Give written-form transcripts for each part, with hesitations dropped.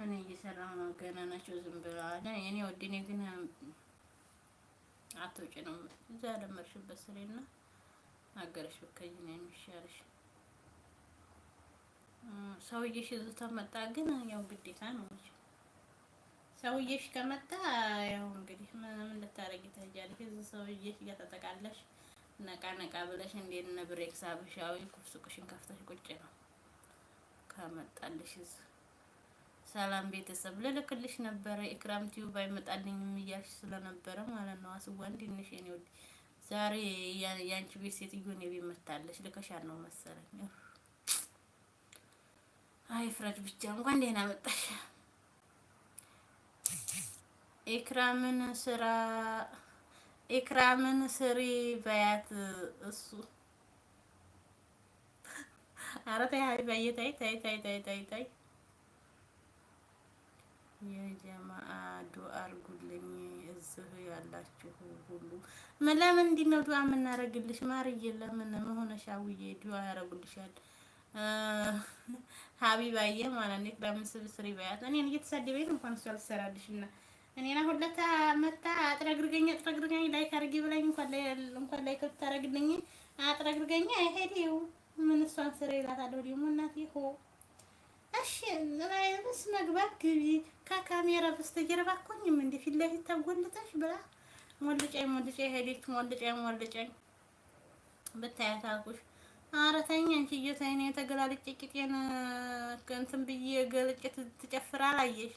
እኔ እየሰራሁ ነው። ገና ናቸው ዝም ብለዋል። እኔ ወድ እኔ ግን አትውጪ ነው፣ እዛ ያለመድሽበት ስሬና አገረሽ ብትከጂ ነው የሚሻልሽ። ሰውዬሽ እዚህ ተመጣ ግን ያው ግዴታ ነው። ሰውዬሽ ከመጣ ያው እንግዲህ ምን ልታረጊ ትሄጃለሽ? እዚህ ሰውዬሽ እያተጠቃለሽ ነቃ ነቃ ብለሽ እንዴት እነ ብሬክስ ሀበሻዊ ሱቅሽን ከፍተሽ ቁጭ ነው ከመጣልሽ እዚህ። ሰላም ቤተሰብ፣ ልልክልሽ ነበረ ኢክራም ቲዩብ አይመጣልኝም እያልሽ ስለነበረ ማለት ነው። አስዋ እንዴት ነሽ የኔ ውድ? ዛሬ ያንቺ ቤት ሴትዮ እኔ ቤት መታለች። ልከሻል ነው መሰለኝ። አይ ፍረድ ብቻ፣ እንኳን ደህና መጣሽ። ኢክራምን ስራ፣ ኢክራምን ስሪ በያት እሱ። ኧረ ተይ ሀቢባዬ፣ ተይ ተይ ተይ ተይ ተይ ተይ። የጀማአ ዱአ አድርጉልኝ እዚህ ያላችሁ ሁሉ። ለምን እንዲህ ነው ዱአ የምናደርግልሽ ማርዬ? ለምን መሆነሽ አውዬ ዱአ ያደርጉልሻል። ሀቢባዬ ማለት ነው። ኢክራምን ስሪ በያት። እኔን እየተሳደበኝ እንኳን እሷ ልትሰራልሽ እና እኔን አሁን ለታ መታ አጥረግርገኝ አጥረግርገኝ like አድርጊ ብላኝ እንኳን like ብታረግልኝ አጥረግርገኝ አይሄዴው ምን እሷን ስሪ እላታለሁ። ደግሞ እናቴ ሆ እሺ ላይብስ መግባት ግቢ ከካሜራ በስተጀርባ እኮኝም እንደ ፊት ለፊት ተጎልተሽ ብላ ሞልጫኝ ሞልጫኝ ሄደች። ሞልጫኝ ሞልጫኝ ብታያት አልኩሽ። ኧረ ተይኝ አንቺ እየተይኝ እኔ ተገላልጬ ቂጤን እንትን ብዬ ገልጬ ትጨፍር አላየሽ።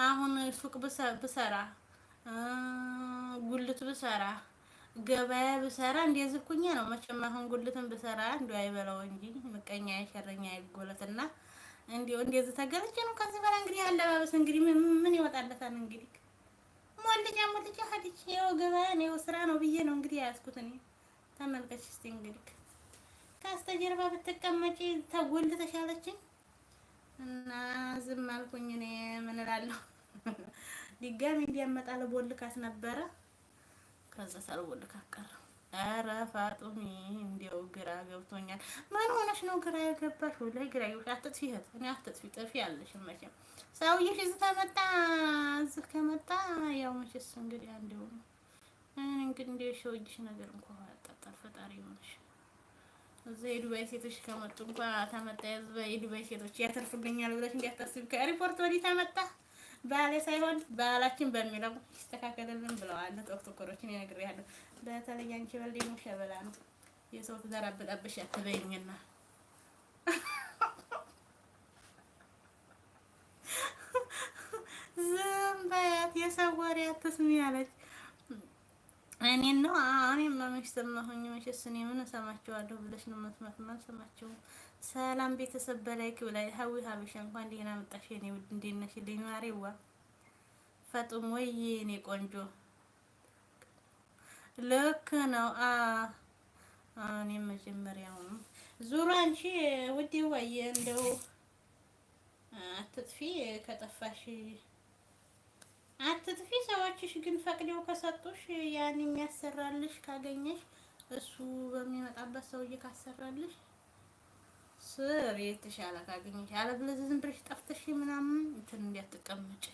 አሁን ሱቅ ብሰራ፣ ጉልት ብሰራ፣ ገበያ ብሰራ እንደዚህ ኩኛ ነው መቼም። አሁን ጉልትን ብሰራ እንዲያው አይበላው እንጂ ምቀኛ የሸረኛ አይጎለትና እንዲያው እንደዚህ ተገልጬ ነው። ከዚህ በላይ እንግዲህ አለባበስ እንግዲህ ምን ይወጣለታል? እንግዲህ ሞልጫ ሞልጫ ሄደች። ይኸው ገበያ ነው ስራ ነው ብዬ ነው እንግዲህ ያዝኩት እኔ። ተመልከች እስቲ እንግዲህ ከስተጀርባ ብትቀመጪ ተጎልተሽ አለችኝ እና ዝም አልኩኝ። እኔ ምን እላለሁ? ድጋሚ እንዲያመጣ ልቦልካት ነበረ። ከዛ ሳልቦልካት ቀረ። ኧረ ፋጡሚ እንዲያው ግራ ገብቶኛል። ምን ሆነሽ ነው ግራ የገባሽ? ወላሂ ግራ ገብቶሽ። አትጥፊ እህት፣ እኔ አትጥፊ፣ ጥፊ አለሽ መቼም። ሰውዬሽ እዚህ ተመጣ እዚህ ከመጣ ያው መቼስ እንግዲህ አንዴው ነው እንግዲህ እንዲያው የሰውዬሽ ነገር እንኳን ያጣጣል። ፈጣሪ ይሆንሽ። እዛ የዱባይ ሴቶች ከመጡ እንኳን ተመጣ የዱባይ ሴቶች ያተርፉልኛል ብለሽ እንዲያታስቢ። ከሪፖርት ወዲህ ተመጣ ባሌ ሳይሆን ባላችን በሚለው ይስተካከልልን ብለዋል። ቶክቶከሮችን እነግርሻለሁ። በተለይ አንቺ በል ደግሞ ሸበላ ነው፣ የሰው ትዳር አበጣበሽ አትበይኝና ዝም በያት። የሰው ወሬ አትስሚ አለች። እኔን ነው እኔማ መች ሰማሁኝ? መቼስ እኔ ምን እሰማቸዋለሁ ብለሽ ነው መስማት አልሰማቸውም። ሰላም ቤተሰብ በ like ብላይ ሀዊ ሀበሻ እንኳን ደህና መጣሽ የኔ ውድ፣ እንዴት ነሽልኝ? ማሬዋ ፈጡም ወይ የኔ ቆንጆ ልክ ነው። እኔ መጀመሪያውኑ ዙሩ አንቺ ውዴ ወይ እንደው አትጥፊ፣ ከጠፋሽ አትጥፊ። ሰዎችሽ ግን ፈቅደው ከሰጡሽ ያን የሚያሰራልሽ ካገኘሽ እሱ በሚመጣበት ሰውዬ ካሰራልሽ ስር የተሻለ ካገኘሽ፣ አለበለዚያ ዝም ብለሽ ጠፍተሽ ምናምን እንትን እንዲያትቀመጭ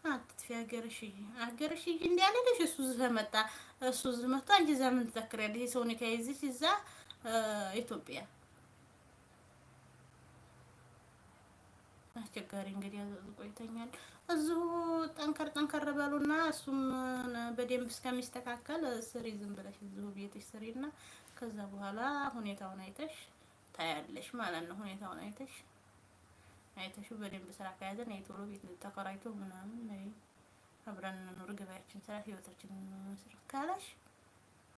አትጥፊ። ሀገርሽ ሀገርሽ እንዲያለልሽ እሱ እዚህ መጣ፣ እሱ እዚህ መጥቶ አንቺ እዛ ምን ትዘክሪያለሽ? የሰውን ከይዝሽ እዛ ኢትዮጵያ አስቸጋሪ እንግዲህ ቆይተኛል። እዚሁ ጠንከር ጠንከር በሉና እሱም በደንብ እስከሚስተካከል ስሪ፣ ዝም ብለሽ እዚሁ ቤትሽ ስሪና ከዛ በኋላ ሁኔታውን አይተሽ ታያለሽ ማለት ነው። ሁኔታውን አይተሽ አይተሹ በደንብ ስራ ከያዘን የቶሎ ቤት ተከራይቶ ምናምን አብረን እንኖር፣ ገበያችን ስራ ህይወታችን እንመስረት ካለሽ